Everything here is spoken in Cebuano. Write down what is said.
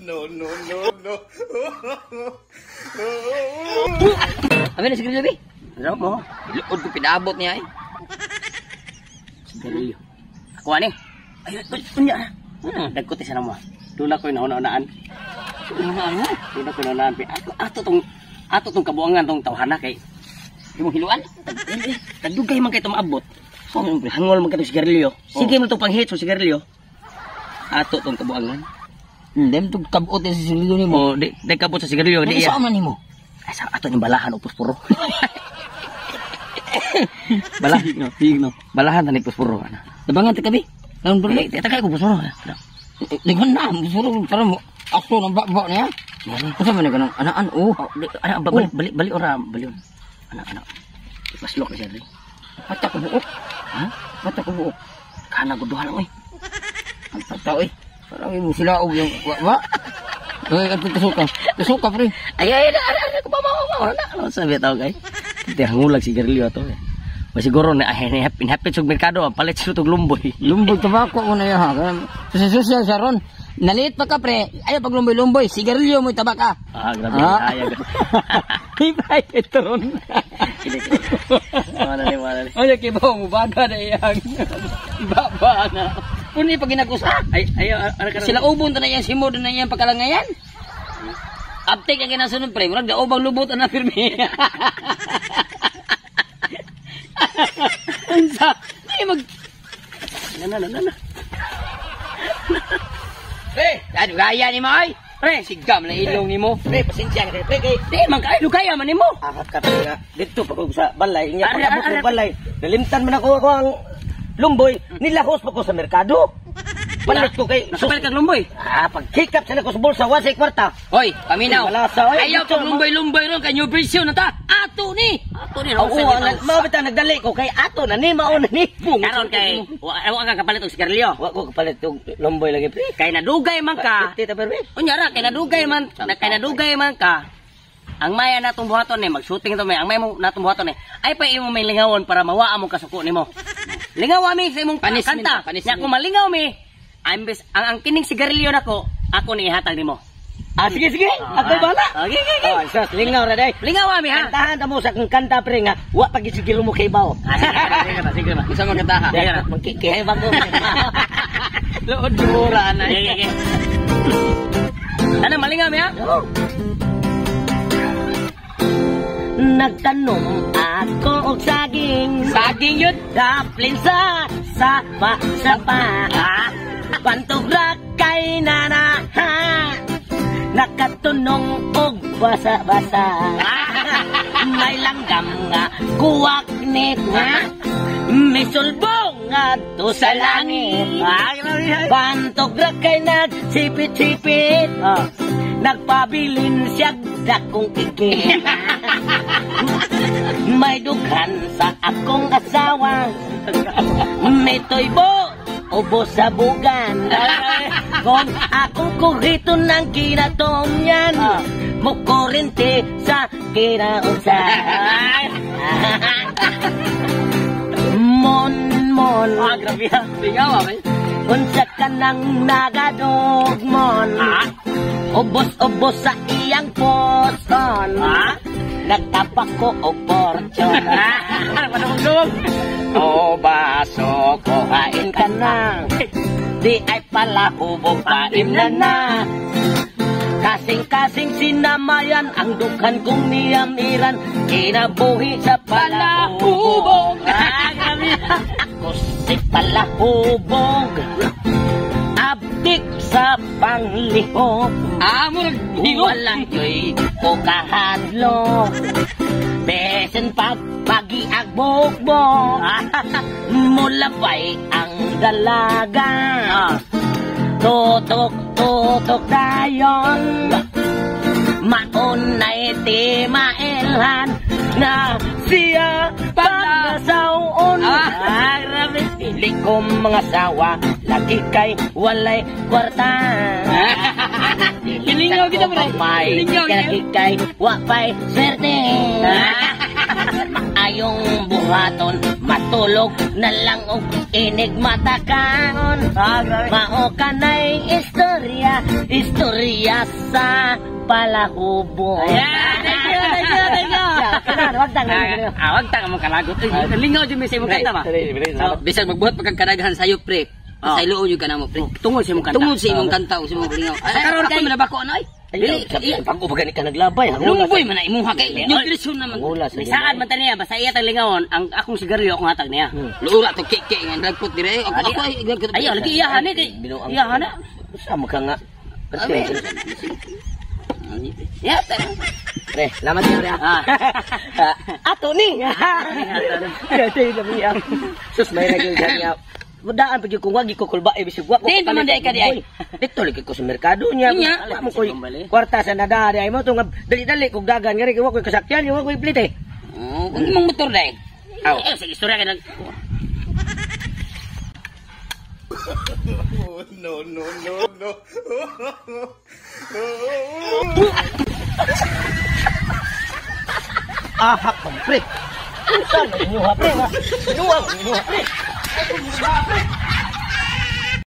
No, no, no, no. Amin na sigarilyo, bi. Ano mo? Luod ko pinaabot niya eh. Sigarilyo. Ako ani. Ay, ay, unya. Dagko sa namo. Doon ako nauna-unaan. Ano? Doon ako naunaan. Ato tong kabuangan tong tawhana kay Imong hiluan? Tagdugay man kay tumaabot. Hangol man kay tong sigarilyo. Sige mo tong panghit sa sigarilyo. Ato tong kabuangan. Hindi, itong kabot sa sigarilyo nimo. O di kabot sa sigarilyo di Ano iya. sa man nimo? Ay, sa ato yung balahan o puspuro. Balahan no, sige no. Balahan ta ni puspuro ana. Tabangan ta kabi. Laon bro. Di tagay ko puspuro. Ano? Lingon na, suro para mo. Aso ng bakbak niya. Unsa man ni kanang anaan oh. Oh, di, ana balik balik balik ora balik. Ana ana. Paslok siya diri. Pata ko buok. Ha? Pata ko buok. Kana guduhan oy. Ang pata oy. Parang imo sila og yung wa wa. Ay, ato tusuka. Tusuka pre. Ay ay ana ana ko pa mao mao na. Ano sabi tao kay? Di hangulag sigarilyo ato. Eh. O siguro na ay inhapit sa merkado palit sa tog lumboy. Lumboy tabako mo na ya ha. Sa social sa ron. Naliit pa ka pre. Ayaw pag lumboy-lumboy, sigarilyo mo tabaka. Ah, grabe. Ah. Ay, Hibay ito ron. Kini kini. Wala ni wala ni. Ay, kibaw mo baga na iyang baba na. Puni pag ginagusa. Ay ay ana ka Sila ubon na yan, simod na yan pagkalangayan. Aptek ang ginasunod pre, murag daobang lubot na pirmi. Unsa? Di mag Na na na na. Pre, ano gaya ni mo ay? Pre, sigam na ilong nimo. Pre, pasensya na kay pre kay. Di man kay lugaya man nimo. Akat ka pre nga. Dito pa ko sa balay, inya Ara, pag-abot ara, ko balay. Nalimtan man ako ako ang lumboy, nilahos pa ko sa merkado. Palit ko kay Nakapalit kag lumboy. Ah, pagkikap sila ko sa bulsa, wasay kwarta. Hoy, paminaw. Wala sa- oy, Ayaw dito, pag lumboy-lumboy ron kay new version na ta. Ato ni. Ato ni. Oo, mao bitaw nagdali ko kay ato na ni mao na ni. Karon kay wa wa ka kapalit og sigarilyo. Wa ko kapalit og lumboy lagi pre. Kay nadugay man ka. 50 ta pre. Unya ra kay nadugay man, na, kay nadugay man ka. Ang maya natong buhaton ni mag-shooting to may ang maya mo natong buhaton ni ay pa imo may lingawon para mawaa mo kasuko nimo. Lingaw mi sa imong Punishment, kanta. punishment. Nya kung malingaw mi, ambes ang kining sigarilyo nako, ako ni ihatag nimo. Ah, sige sige. Ako bala. Okay, okay, okay. Oh, sus, lingaw ra day. Lingaw mi ha. Kantahan ta mo sa akong kanta pre nga wa pa gisigilo mo kay bawo. Ah, sige, sige, sige, sige. Unsa man kanta ha? Sige na. Magkikihay ba ko? Lood mura na. Sige, sige. Ana malingaw mi ha. Nagtanom ako og saging. Saging yun. Daplin sa sapa sapa. Bantog ra kay nana ha. Nakatunong og basa-basa. May langgam nga kuwak nit nga. May sulbong ngadto sa langit. Ah, grabe. Bantog ra kay nagsipit-sipit. Nagpabilin siya dakong igit. May dughan sa akong asawa. May tuybo, ubo sa bugan. Kung akong kuhito ng kinatomyan, mukurente sa kinausan. Mon, mon. Ah, grabe ha. Lingaw mi. Unsa ka nang nagadugmon? Ubos-ubos sa iyang poson. Nagtapak ko og fortune. Padungog. O baso, kuhain ka na. Di ay pala hubog paim na na. Kasing-kasing sinamayan ang dughan kong niyamiran. Kinabuhi sa palahubog. Ah, grabe. Ako si palahubog. Abdik sa panglihok. Ah, murag hingot. Walang yo'y ko kahadlok. Besen pag pagiagbok-bok. Mulabay ang dalaga. Tutok, tutok dayon. Maunay ti mailhan na siya pagkasawon. Ah, grabe. Dili ko mga sawa, lagi kay walay kwarta. Kilingaw kita, pre. Kilingaw kita. Lagi kay wapay swerte. Maayong buhaton, matulog na lang og inig matakaon. Ah, grabe. Mao kanay istorya. Istorya sa palahubog. Yeah, thank you, thank you, thank you. Wag tang. Ah, wag tang mo kalagot. Lingaw jud mi sa imong kanta ba? Bisag magbuhat pagkang kadaghan sayo pre. Oh. Sa iluon yung kanamo pre. Tungod sa imong kanta. Tungod sa imong kanta o sa imong lingaw. Sa karon Ako kay- manabako ano ay. Dili, pag gani ka naglabay. Lumboy man na imuha kay nutrition naman. Hangula sa May saad man ta niya, basta iya tang lingawon, ang akong sigarilyo akong hatag niya. Luura to keke nga nagpot dire. Ako ako ay nagpot. Ayo, lagi iya hani kay. Iya hana. Sama ka nga. Ya, Pre, lamat niya pre. Ah. Ato ni. Kasi na niya. Sus may ragil niya. Mudaan pag kung wagi ko kulba eh bisig wa ko. Diin pa man di ka di ay. Dito lagi ko sa merkado niya. Niya. Wa mo koy kwarta sa nada di ay mo to nga dali-dali kog dagan ngari kay wa koy kasakyan, wa koy plit eh. Oh, kung imong motor dai. Aw. Eh, sige, istorya kay nag Oh, no, no, no, no. Ahak man pre. Unsa man inyuha pre? Inyuha, inyuha pre.